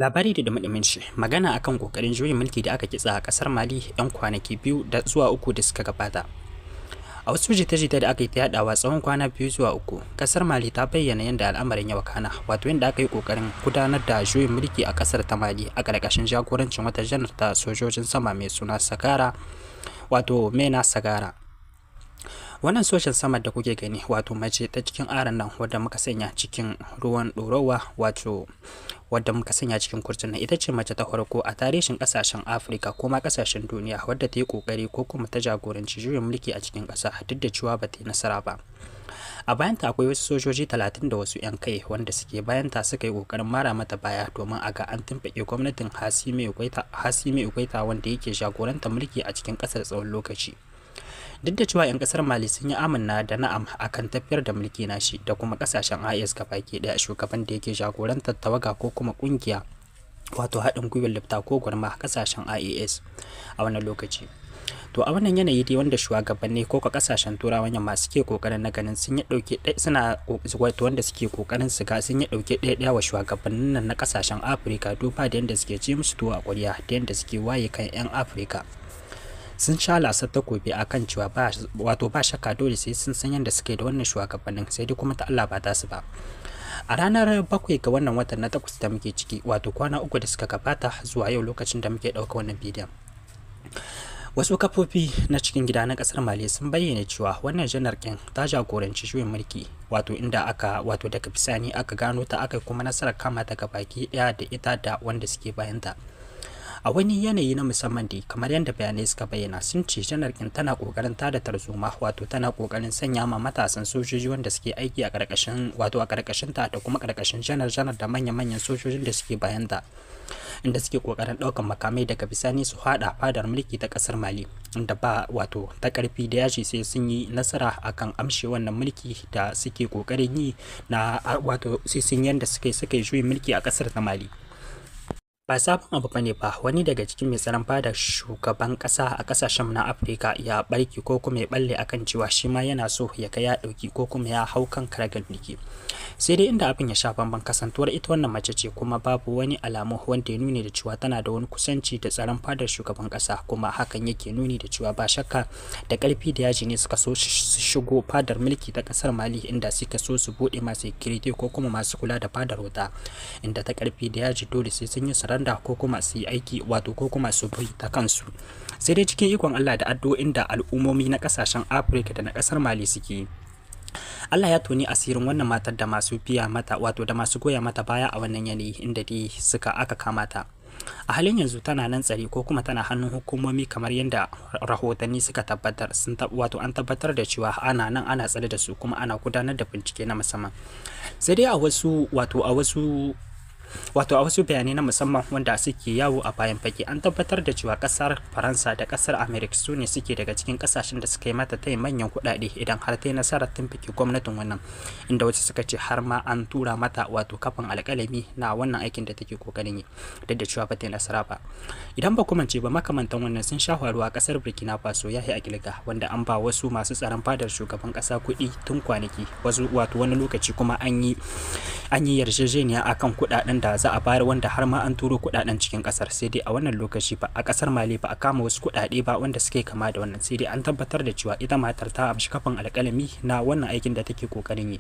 Labari da dumi shi magana akan kokarin juyin mulki da aka kitsa a kasar Mali 'yan kwanaki 2 da zuwa 3 da suka gabata. A wasu jita-jita da aka yi ta yadawa tsawon kwana 2 zuwa 3, kasar Mali ta bayyana yadda al'amarin ya wakana, wato yadda aka yi kokarin gudanar da juyin mulki a kasar ta Mali a ƙarƙashin jagorancin wata janar ta sojojin sama mai suna Sagara, wato Mena Sagara. Wannan sojan sama da kuke gani, wato mace ta cikin aron nan wadda muka sanya cikin ruwan ɗorawa, wato wadda muka sanya cikin kurcin nan, ita ce mace ta farko a tarihin kasashen Afirka ko ma kasashen duniya wadda ta yi kokari ko kuma ta jagoranci juyin mulki a cikin ƙasa, duk da cewa ba ta yi nasara ba. A bayanta akwai wasu sojoji 30 da wasu 'yan kai wanda suke bayanta suka yi kokarin mara mata baya domin a ga an tumɓuke gwamnatin Hasimi Ugaita wanda yake jagorantar mulki a cikin ƙasar tsawon lokaci. Duk da cewa 'yan kasar Mali sun yi amanna da na'am akan tafiyar da mulki nashi da kuma kasashen IS gabaki daya, shugaban da yake jagorantar tawaga ko kuma kungiya, wato haɗin gwiwar lifta ko gwarma kasashen IAS a wannan lokaci. To a wannan yanayi dai wanda shugabanni ko ka kasashen Turawan Yamma suke kokarin na ganin sun yi dauke suna, wato wanda suke kokarin su ga sun yi dauke ɗaya ɗaya wa shugabannin nan na kasashen Afirka, duba da yanda suke ci musu tuwo a ƙwarya da yanda suke waye kan 'yan Afirka. Sun sha lasar takobi a kan cewa ba, wato ba shakka dole sai sun san yadda suke da wannan shugabannin, sai dai kuma ta Allah ba ta su ba. A ranar 7 ga wannan watan na 8 da muke ciki, wato kwana 3 da suka gabata zuwa yau lokacin da muke ɗauka wannan bidiyon, wasu kafofi na cikin gida na kasar Mali sun bayyana cewa wannan janar ɗin ta jagoranci juyin mulki, wato inda aka, wato daga bisani aka gano ta, aka kuma nasarar kama ta baki ɗaya da ita da wanda suke bayanta. A wani yanayi na musamman dai, kamar yadda bayanai suka bayyana, sun ce janar ɗin tana kokarin tada tarzoma, wato tana kokarin sanya ma matasan sojoji wanda suke aiki a karkashin, wato a karkashin ta da kuma karkashin janar janar da manya-manyan sojojin da suke bayan ta, inda suke kokarin ɗaukan makamai daga bisani su hada fadar mulki ta kasar Mali, inda ba wato ta karfi da yaji sai sun yi nasara akan amshe wannan mulki da suke kokarin yi na, wato sai sun yanda suka yi juyin mulki a kasar ta Mali. Ba sabon abu bane ba wani daga cikin mai tsaron fadar shugaban kasa a kasashen na Afirka ya barki ko kuma ya balle akan cewa shi ma yana so ya ga ya dauki ko kuma ya hau kan karagar mulki. Sai dai inda abin ya sha bamban, kasantuwar ita wannan mace ce, kuma babu wani alamu wanda ya nuni da cewa tana da wani kusanci da tsaron fadar shugaban kasa, kuma hakan yake nuni da cewa ba shakka da karfi da yaji ne suka so su shigo fadar mulki ta kasar Mali, inda suka so su bude masu security ko kuma masu kula da fadar wuta, inda ta karfi da yaji dole sai sun yi da ko kuma su yi aiki, wato ko kuma su bi ta kansu. Sai dai cikin ikon Allah da addu'o'in da al'ummomi na kasashen Afirka da na kasar Mali suke, Allah ya toni asirin wannan matar da masu biya mata, wato da masu goya mata baya a wannan yanayi, inda dai suka aka kama ta. A halin yanzu tana nan tsare ko kuma tana hannun hukumomi, kamar yadda rahotanni suka tabbatar, sun wato an tabbatar da cewa ana nan ana tsare da su kuma ana gudanar da bincike na musamman. Sai dai a wasu, wato a wasu, wato a wasu bayanai na musamman wanda suke yawo a bayan fage, an tabbatar da cewa kasar Faransa da kasar America su ne suke daga cikin kasashen da suka yi mata tayin manyan kuɗaɗe idan har ta yi nasarar tumfike gwamnatin wannan, inda wasu suka ce har ma an tura mata wato kafin alƙalami na wannan aikin da take kokarin yi, duk da cewa ba ta yi nasara ba. Idan ba kuma ce ba, makamantan wannan sun sha faruwa a kasar Burkina Faso ya a kilga, wanda an ba wasu masu tsaron fadar shugaban kasa kuɗi tun kwanaki wasu, wato wani lokaci kuma an yi yarjejeniya akan kuɗaɗen da za a bayar, wanda har ma an turo kudaden cikin kasar. Sai dai a wannan lokaci ba a kasar Mali ba a kama wasu kudade ba wanda suke kama da wannan, sai dai an tabbatar da cewa ita matar ta amshi kafin alƙalami na wannan aikin da take kokarin yi.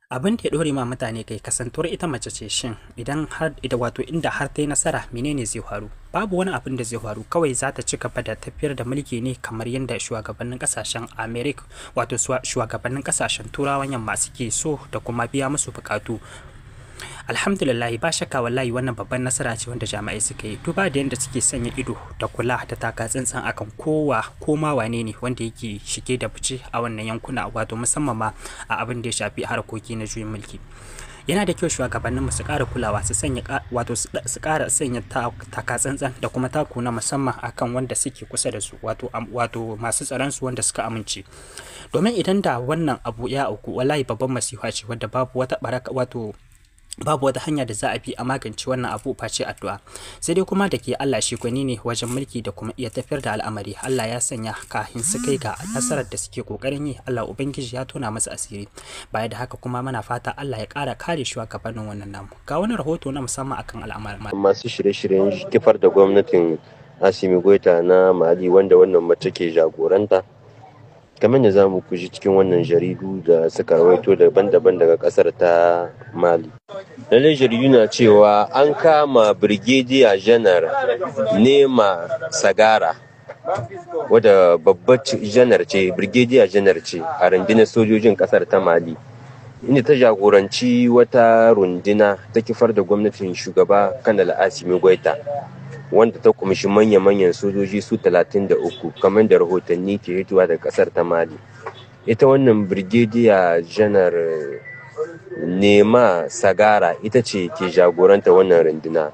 Abin da ya dore ma mutane kai, kasantuwar ita mace ce, shin idan har ita, wato inda har ta yi nasara, menene zai faru? Babu wani abin da zai faru, kawai za ta ci gaba da tafiyar da mulki ne kamar yadda shugabannin kasashen America, wato shugabannin kasashen Turawan Yamma suke so da kuma biya musu bukatu. Alhamdulillah, ba shakka wallahi wannan babban nasara ce wanda jami'ai suka yi, duba da yadda suke sanya ido da kula da taka tsantsan akan kowa ko ma wane ne wanda yake shige da fice a wannan yankuna, wato musamman ma a abin da ya shafi harkoki na juyin mulki. Yana da kyau shugabannin mu su ƙara kulawa, su sanya, wato su ƙara sanya taka tsantsan da kuma taku na musamman akan wanda suke kusa da su, wato masu tsaron su wanda suka amince, domin idan da wannan abu ya auku, wallahi babban masifa ce wadda babu wata baraka, wato Babu wata hanya da za a bi a magance wannan abu face addu'a. Sai dai kuma da ke Allah shi gwani ne wajen mulki da kuma iya tafiyar da al'amari, Allah ya sanya kafin su kai ga nasarar da suke kokarin yi, Allah Ubangiji ya tona masa asiri. Baya da haka kuma muna fata Allah ya ƙara kare shugabannin wannan namu. Ga wani rahoto na musamman akan al'amarin. Masu shirye-shiryen kifar da gwamnatin Assimi Goita na Mali, wanda wannan mace ke jagoranta, kamar da za mu kuji cikin wannan jaridu da suka rawaito daban-daban daga kasar ta Mali. Lallai jaridu na cewa an kama Brigadier Janar Nema Sagara, wadda babbar janar ce, Brigadier Janar ce a rundunar sojojin kasar ta Mali, inda ta jagoranci wata runduna ta kifar da gwamnatin shugaba Kanal Assimi Goita, wanda ta kumshi manya-manyan sojoji su 33, kamar da rahotanni ke hitowa daga kasar ta Mali. Ita wannan Brigadier Janar Nema Sagara ita ce ke jagoranta wannan runduna.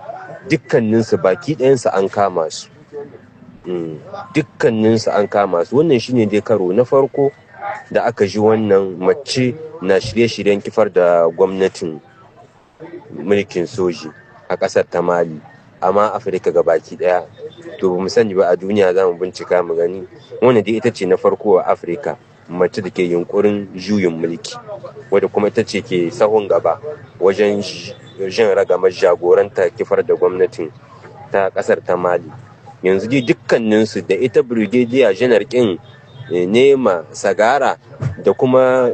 Dukkaninsu baki ɗayansu an kama su. Dukkaninsu an kama su. Wannan shine dai karo na farko da aka ji wannan mace na shirye-shiryen kifar da gwamnatin mulkin soji a ƙasar ta Mali, amma Afirka ga baki daya to ba mu sani ba, a duniya za mu bincika mu gani. Wannan dai ita ce na farko a Afirka mace da ke yunkurin juyin mulki, wadda kuma ita ce ke sahun gaba wajen jan ragamar jagoranta kifar da gwamnatin ta kasar ta Mali. Yanzu dai dukkaninsu, da ita Brigadier Janar kin Nema Sagara da kuma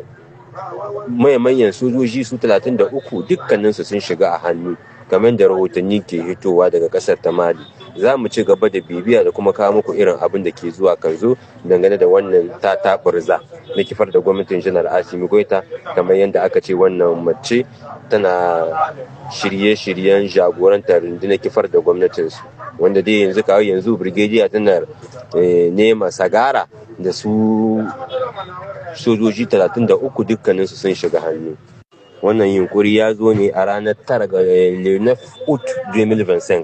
manyan sojoji su 33, dukkaninsu sun shiga a hannu, kamar da rahotanni ke hitowa daga kasar ta Mali. Za mu ci gaba da bibiya da kuma kawo muku irin abin da ke zuwa kan zo dangane da wannan tataɓurza na kifar da gwamnatin Janar Assimi Goita, kamar yadda aka ce wannan mace tana shirye-shiryen jagorantar rundunar kifar da gwamnatinsu, wanda dai yanzu kawo yanzu Brigadier tana Nema Sagara da su sojoji 33 dukkaninsu sun shiga hannu. Wannan yunkuri ya zo ne a ranar 9 ga 9 Août 2025.